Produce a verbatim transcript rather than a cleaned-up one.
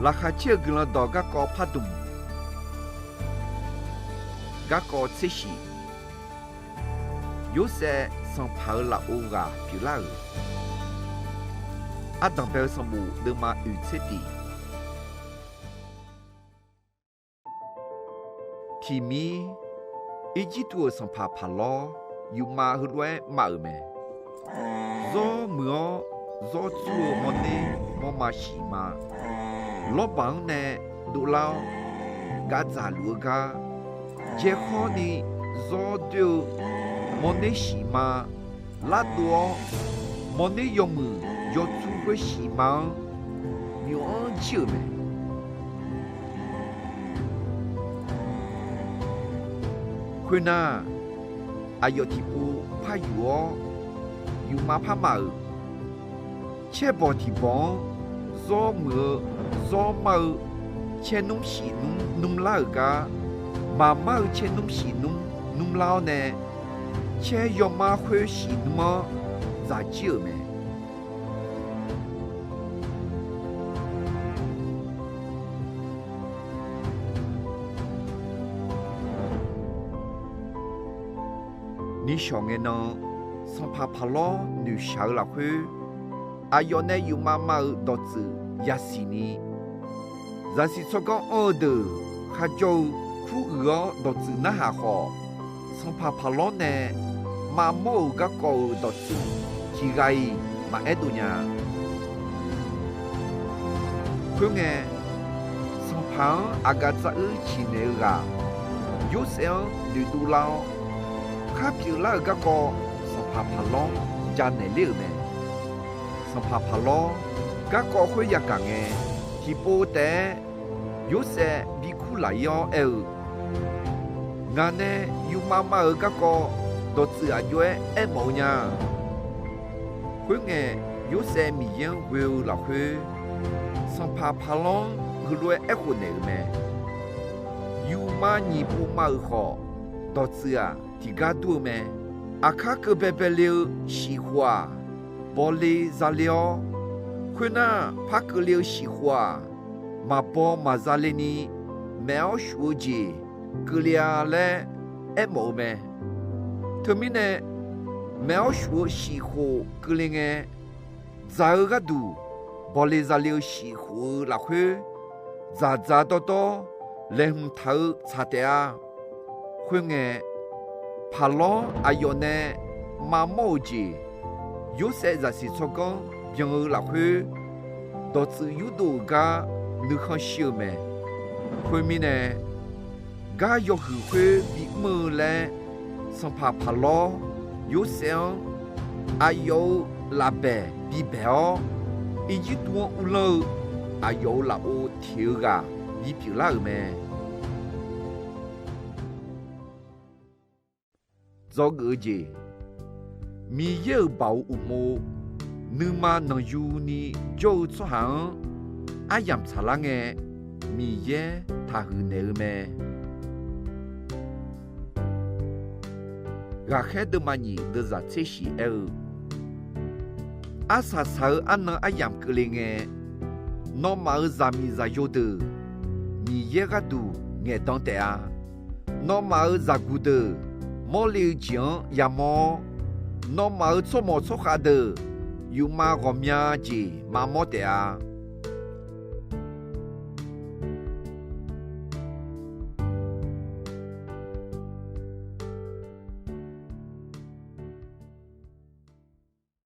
Laqkhaq caer-eu Guiqlanq dawq garkawv pardmq, garkawv tser shif. Yorsaev sanqpaq-euq lafov ghaq pyeuflar-euq. Ardanqbae-eu sanqbof deuvma oeq tser tiq. Tiqmir, Irjirtuv-euq sanqpaq Paqlawr yufmav heulof-aer mav-euq mae. Zawr muiq-awr, zawr tsur-eu mawrner mawrma shif ma. Lawrbaq-anr nae dovlar-awr, gavdzaq luf-eu gar, jaekhawr ni zawr doer-eu mawrner shif ma. Lardov-awr, mawrner yawmuiq yawtsur khoer shif ma-anr, nymq-anr jir-euq mae. Khoernar, aqyawf tiqpov par yuf-awr, yufmav par mav-euq. Caerbawq tiqbawq-anr zawr muiq-eu zawr mar-eu caernmr shif nmr nmrlar-euq gar, maqmar-eu caernmr shif nmr nmrlar-awr nae, caer yawmar khoer shif nmr-anr dzaq jir-euq mae. Nishawq ngae nan, sanqpaq Paqlawr noeqshaq-eu lafkhoer, aqyawf nae yufmav mav-euq dawqtsuif yasiq ni, zaqsiq tsawrganr anr-eu deuq kharjawr-eu kuruiq-awr dawqtsuif narhaq khawf, sanqpaq Paqlawr nae maqmawr-euq garkawv-euq dawqtsuif tiq ghaq-iq maqaer dov nya. Khoerngae, sanqpaq-anr aqgaf dzaruir ciqnaeq-eu ghaq Yorsaev-anr noeqdov lar-awr, khar pyeuflar-euq garkawv sanqpaq Paqlawr janaeq ler-euq mae. Sanqpaq Paqlawr garkawv khoer yagaq ngae, tiqpov taef-aer Yorsaev bikur laf-ir-awr aer-eu, Ngaq nae yufmav mav-euq garkawv dawqtsuif aqjox-aer aermawf-eu nya. Khoerngae, Yorsaev Miqyaer-anr ghoe-eu lafkhoer, sanqpaq Paqlawr-anr heulof-aer aerkhof naeq-euq mae. Yufmav nyiq pov mav-euq khawf, dawqtsuif-aq tiqgar dur-eu mae. Aqkar keuv baebae le-eu shif khof-aq, bawle zale-awr, khoernar, par keuvle-eu shif khof-aq, maqbaw maqzale ni, maef-awr shuf-eu jeq keuvle-a laer aermawf-eu mae. Teumirnae, maef-awr shuf-eu shif khof keuvle ngae, dzaq-eu gharduq bawle zale-eu shif khof-eu lafkhoer, dzaqdzaq dawrdawr laeqhmq taq-eu tsaq taef-a. Khoerngae, Paqlawr aqyawf nae maqmawr-euq jeq, Yorsaev zaqsiq tsawrganr byan-eu lafkhoer, dawqtsuif yurdov-euq gar nuikhanr shir-eu mae. Khoermirnae, gar yawhuiq khoer bimr-eu laer, sanqpaq Paqlawr Yorsaev-anr aqyawf-euq lafbaeq bibaeq-awr, Irjirtuv-anr uvlanr-eu aqyawf-euq lafov teq-eu ghaq bipyeuf lar-euq mae. Dzawgeuf-eu jeq, Miqyaer-euq baoq uqmov, nuima nanqyu ni jawr-eu tsawrhaq-anr aryamq tsaqlar ngae, Miqyaer taqhuiq naeq-eu mae. Ghaqkhaer deuvma nyiq deuvzaq tser shif aer-eu, arsaq saq-eu arnan aryamq keuvle ngae, nawmaf-euq zaqmiq zaqyo deuq Miqyaer gharduq ngaeqdan taef-a. Nawmaf-euq zaqguq deuq mawrle-eu jeq-anr yamawr-awr, nawmaf-euq tsawrmawq tsawrkhav deuq yufmav ghawqmya jeq maqmawr taef-a.